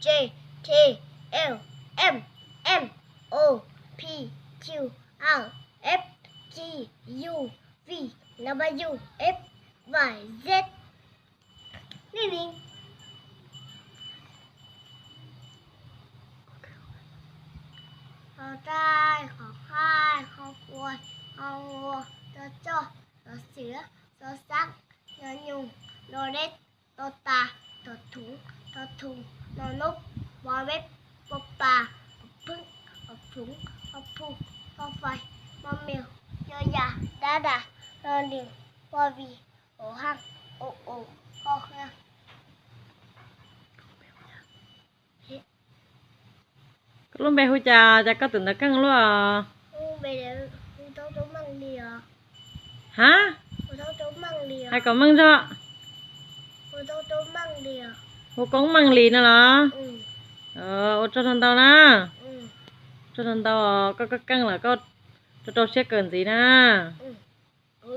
J, K, L, M, N, O, P, Q, R, S, T, U, V, W, X, Y, Z. Li li. Qhov txai, qhov qaij, qhov kuas, qhov nkuas, txo txoj, xov xwm, xov xab, nyo nyuj, lo leb, to tas, to thum, to thum, no nub, vo veb, po pas, po phwb, po phu, po fais, mo mias, yo yas, dab das, lo lwm, po vis, o haj, o us, ho ha. Koj lub npe hu cas, cas koj twb ntawv keej luaj? Ha, hais kom meej zog. Hu Koob Meej Lis no los? Ua tsaug ntau ntau na. Ua tsaug ntau ntau, koj keej keej lawm, koj rau rau siab kawm ntxiv na.